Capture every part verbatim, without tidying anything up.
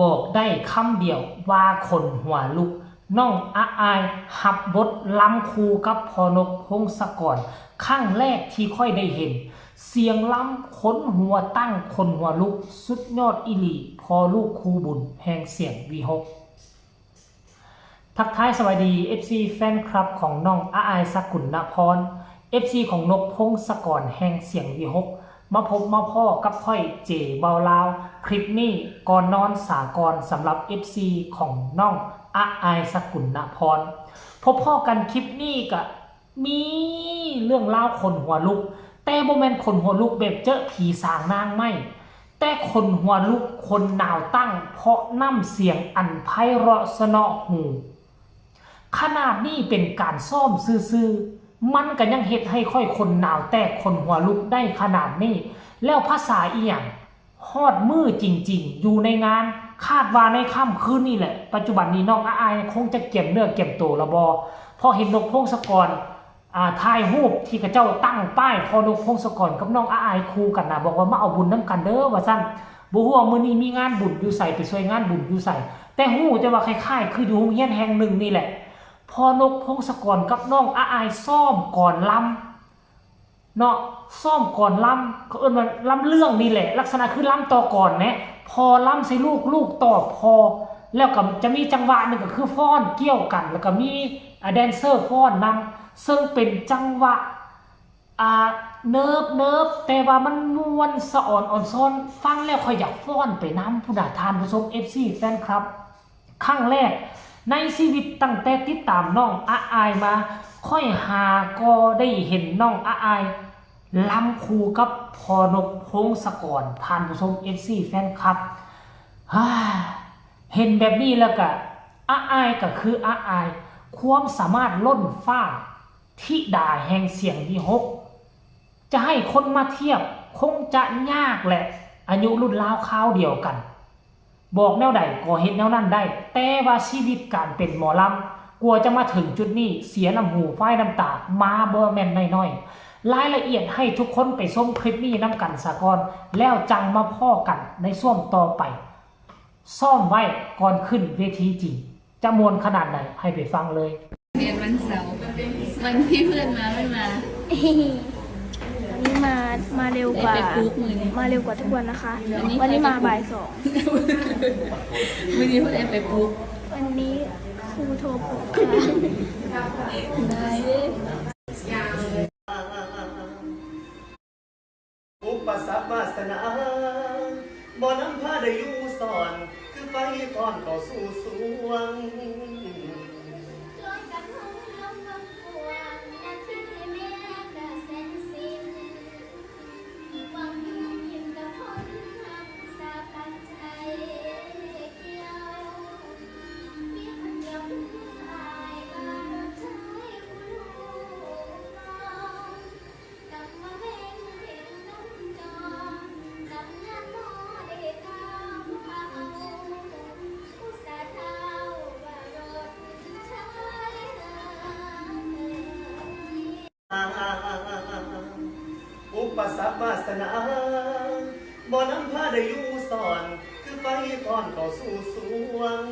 บอกได้คำเดียวว่าขนหัวลุก น้องอาอายฮับบทลำคู่กับพ่อนกพงศกร ครั้งแรกที่ข้อยได้เห็น เสียงลำขนหัวตั้งขนหัวลุก สุดยอดอีหลี พ่อลูกคู่บุญแห่งเสียงวิหก ทักทายสวัสดี เอฟซี แฟนคลับของน้องอาอายสกุลนพร เอฟซี ของนกพงศกรแห่งเสียงวิหก มาพบมาพ้อกับข้อยเจเบาลาว คลิปนี้ก่อนนอนสากลสำหรับ เอฟซี ของน้องอาอายสกุลนพร พบพ้อกันคลิปนี้กะมีเรื่องราวขนหัวลุก แต่บ่แม่นขนหัวลุกแบบเจอผีสางนางไม้ แต่ขนหัวลุกขนหนาวตั้งเพราะน้ำเสียงอันไพเราะสนอหู ขนาดนี้เป็นการซ้อมซื่อๆ มันก็ยังเฮ็ดให้ข้อยขนหนาวแตกขนหัวลุกได้ขนาดนี้ แล้วภาษาอีหยัง ฮอดมื้อจริงๆ อยู่ในงาน คาดว่าในค่ำคืนนี้แหละ ปัจจุบันนี้น้องอาอายคงจะเกียมเนื้อเกียมตัวละบ่ เพราะเห็นนกพงศกร อ่า ถ่ายรูปที่เขาเจ้าตั้งป้ายพ่อนกพงศกรกับน้องอาอายคู่กันนะ บอกว่ามาเอาบุญนำกันเด้อว่าซั่น บ่ฮู้ว่ามื้อนี้มีงานบุญอยู่ไส ไปช่วยงานบุญอยู่ไส แต่ฮู้แต่ว่าคล้ายๆ คืออยู่โรงเรียนแห่งหนึ่งนี่แหละ พ่อนกพงศกรกับน้องอาอายซ้อมกลอนลำ เนาะ ซ้อมกลอนลำ เขาเอิ้นว่าลำเรื่องนี่แหละ ลักษณะคือลำต่อกลอนแหม พ่อลำใส่ลูก ลูกตอบพ่อ แล้วก็จะมีจังหวะหนึ่งก็คือฟ้อนเกี่ยวกัน แล้วก็มี อ่า แดนเซอร์ฟ้อนนำ ซึ่งเป็นจังหวะ อ่า เนิบๆ แต่ว่ามันม่วนสะออนอ่อนซ้อน ฟังแล้วข้อยอยากฟ้อนไปนำพุ้นน่ะ ท่านผู้ชม เอฟซี แฟนคลับ ครั้งแรกในชีวิตตั้งแต่ติดตามน้องอาอายมา ข้อยหาก็ได้เห็นน้องอาอายลำคู่กับพ่อนกพงศกร ท่านผู้ชม เอฟซี แฟนคลับ ฮ่า เห็นแบบนี้แล้วก็อาอายก็คืออาอาย ความสามารถล้นฟ้า ธิดาแห่งเสียงวิหก จะให้คนมาเทียบคงจะยากแหละ อายุรุ่นราวคราวเดียวกัน บอกแนวใดก็เฮ็ดแนวนั้นได้ แต่ว่าชีวิตการเป็นหมอลำ กว่าจะมาถึงจุดนี้ เสียน้ำหูฟ้ายน้ำตามาบ่แม่นน้อยๆ รายละเอียดให้ทุกคนไปชมคลิปนี้นำกันซะก่อน แล้วจั่งมาพ้อกันในช่วงต่อไป ซ้อมไว้ก่อนขึ้นเวทีจริง จะม่วนขนาดไหน ให้ไปฟังเลย เรียนวันเสาร์ วันที่เพื่อนมาไม่มา วันนี้มา มาเร็วกว่า ไปปลุกมื้อนี้ มาเร็วกว่าทุกวันนะคะ วันนี้ วันนี้มาบ่ายสอง มื้อนี้เพิ่นไปปลุก วันนี้ครูโทรปลุกค่ะ ได้ อุปสรรควาสนา บ่นำพาได้อยู่สอน คือไฟทอนเข้าสู่สวง อุปสรรควาสนา บ่นำพาได้อยู่สอน คือไฟทอนเข้าสู่สวง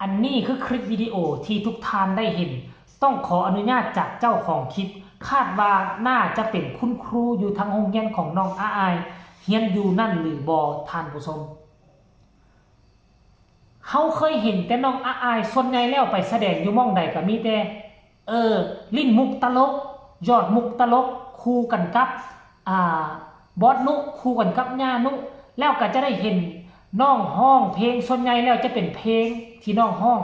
อันนี้คือคลิปวิดีโอที่ทุกท่านได้เห็น ต้องขออนุญาตจากเจ้าของคลิป คาดว่าน่าจะเป็นคุณครูอยู่ทางโรงเรียนของน้องอาอาย เฮียนอยู่นั่นหรือบ่ ท่านผู้ชม เฮาเคยเห็นแต่น้องอาอาย ส่วนใหญ่แล้วไปแสดงอยู่หม่องใดก็มีแต่ เออ เล่นมุกตลก ยอดมุกตลก คู่กันกับ อ่า บอสนุ คู่กันกับย่านุ แล้วก็จะได้เห็นน้องร้องเพลง ส่วนใหญ่แล้วจะเป็นเพลงที่น้องร้อง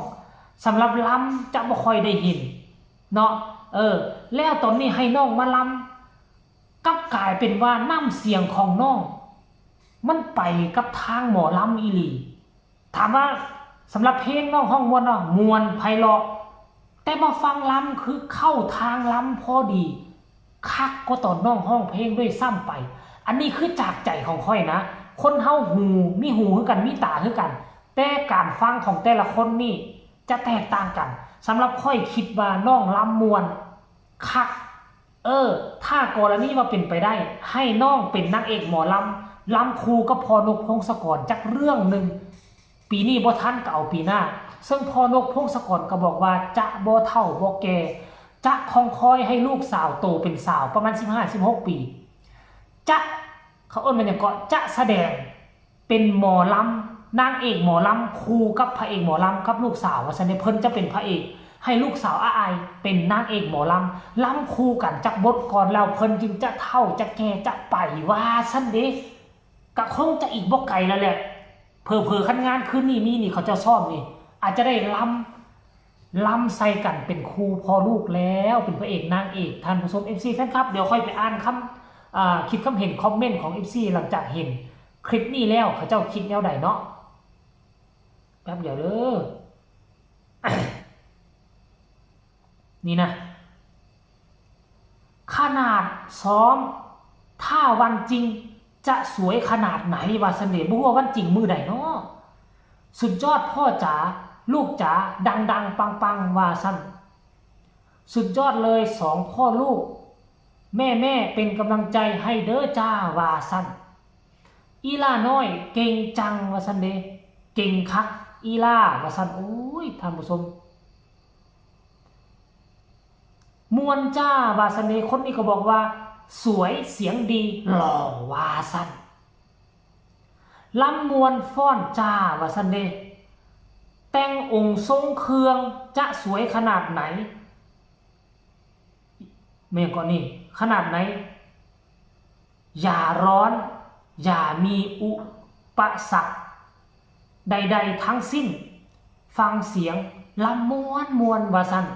สำหรับลำจะบ่ค่อยได้เห็นเนาะ เอ เออ แล้วตอนนี้ให้น้องมาลำ กลับกลายเป็นว่าน้ำเสียงของน้อง มันไปกับทางหมอลำอีหลี ถามว่าสำหรับเพลงน้องฮ้องม่วนเนาะ ม่วนไพเราะ แต่มาฟังลำคือเข้าทางลำพอดี คักกว่าตอนน้องฮ้องเพลงด้วยซ้ำไป อันนี้คือจากใจของข้อยนะ คนเฮาหู มีหูคือกัน มีตาคือกัน แต่การฟังของแต่ละคนนี่จะแตกต่างกัน สำหรับข้อยคิดว่าน้องลำม่วนคัก เออ ถ้ากรณีว่าเป็นไปได้ ให้น้องเป็นนางเอกหมอลำ ลำคู่กับพ่อนกพงศกรจักเรื่องหนึ่ง ปีนี้บ่ทันก็เอาปีหน้า ซึ่งพ่อนกพงศกรก็บอกว่าจะบ่เฒ่าบ่แก่ จะคองคอยให้ลูกสาวโตเป็นสาวประมาณสิบห้า สิบหก ปี จะ เขาเอิ้นว่าหยังเกาะ จะแสดงเป็นหมอลำ นางเอกหมอลำคู่กับพระเอกหมอลำกับลูกสาว ว่าซั่นเด้ เพิ่นจะเป็นพระเอก ให้ลูกสาวอาอายเป็นนางเอกหมอลำ ลำคู่กันจักบทก่อน แล้วเพิ่นจึงจะเฒ่าจะแก่จะไป ว่าซั่นเด้ ก็คงจะอีกบ่ไกลแล้วแหละ เผลอๆ คันงานคืนนี้มีนี่ เขาเจ้าซ้อมนี่ อาจจะได้ลำ ลำใส่กันเป็นคู่พ่อลูกแล้ว เป็นพระเอกนางเอก ท่านผู้ชม เอฟซี แฟนคลับ เดี๋ยวค่อยไปอ่านคำ อ่า คิดความเห็นคอมเมนต์ของ เอฟซี หลังจากเห็นคลิปนี้แล้ว เขาเจ้าคิดแนวใดเนาะ แป๊บเดียวเด้อ นี่นะ ขนาดซ้อม ถ้าวันจริงจะสวยขนาดไหน ว่าซั่นเด้ บ่ฮู้ว่าวันจริงมื้อใดเนาะ สุดยอดพ่อจ๋า ลูกจ๋า ดังๆ ปังๆ ว่าซั่น สุดยอดเลยสองพ่อลูก แม่ๆ เป็นกำลังใจให้เด้อจ้า ว่าซั่น อีหล่าน้อยเก่งจัง ว่าซั่นเด้ เก่งคัก อีหล่า ว่าซั่น โอ้ย ท่านผู้ชม ม่วนจ้า ว่าซั่นเด้ คนนี้ก็บอกว่า สวย เสียงดี หล่อ ว่าซั่น ลำม่วนฟ้อนจ้า ว่าซั่นเด้ แต่งองค์ทรงเครื่องจะสวยขนาดไหน แม่นก่อนนี่ ขนาดไหน อย่าร้อน อย่ามีอุปสรรคใดๆทั้งสิ้น ฟังเสียงลำม่วนม่วน ว่าซั่น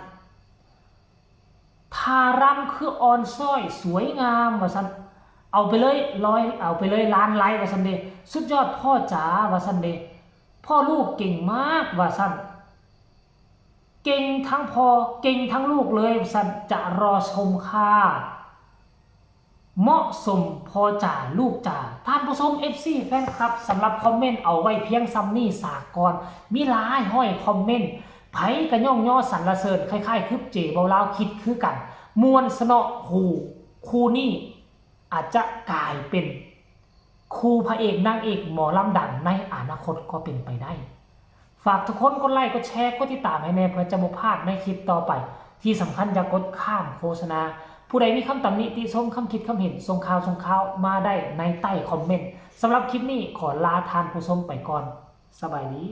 ท่ารำคืออ่อนช้อยสวยงาม ว่าซั่น เอาไปเลยร้อย เอาไปเลยล้านไลค์ ว่าซั่นเด้ สุดยอดพ่อจ๋า ว่าซั่นเด้ พ่อลูกเก่งมาก ว่าซั่น เก่งทั้งพ่อ เก่งทั้งลูกเลย ว่าซั่น จะรอชมค่ะ เหมาะสมพ่อจ๋าลูกจ๋า ท่านผู้ชม เอฟซี แฟนคลับ สำหรับคอมเมนต์เอาไว้เพียงส่ำนี้ สากลมีหลายร้อยคอมเมนต์ ไผก็ย่องยอสรรเสริญ คล้ายๆ คือเจเบาลาวคิดคือกัน ม่วนซะเนาะ คู่ คู่นี้อาจจะกลายเป็น คู่พระเอกนางเอกหมอลำดังในอนาคตก็เป็นไปได้ ฝากทุกคนกดไลค์ กดแชร์ กดติดตามให้แน่ เพื่อจะบ่พลาดในคลิปต่อไป ที่สำคัญอย่ากดข้ามโฆษณา ผู้ใดมีคำตำหนิติชม คำคิดคำเห็น ส่งข่าวส่งข่าวมาได้ในใต้คอมเมนต์ สำหรับคลิปนี้ขอลาท่านผู้ชมไปก่อน สบายดี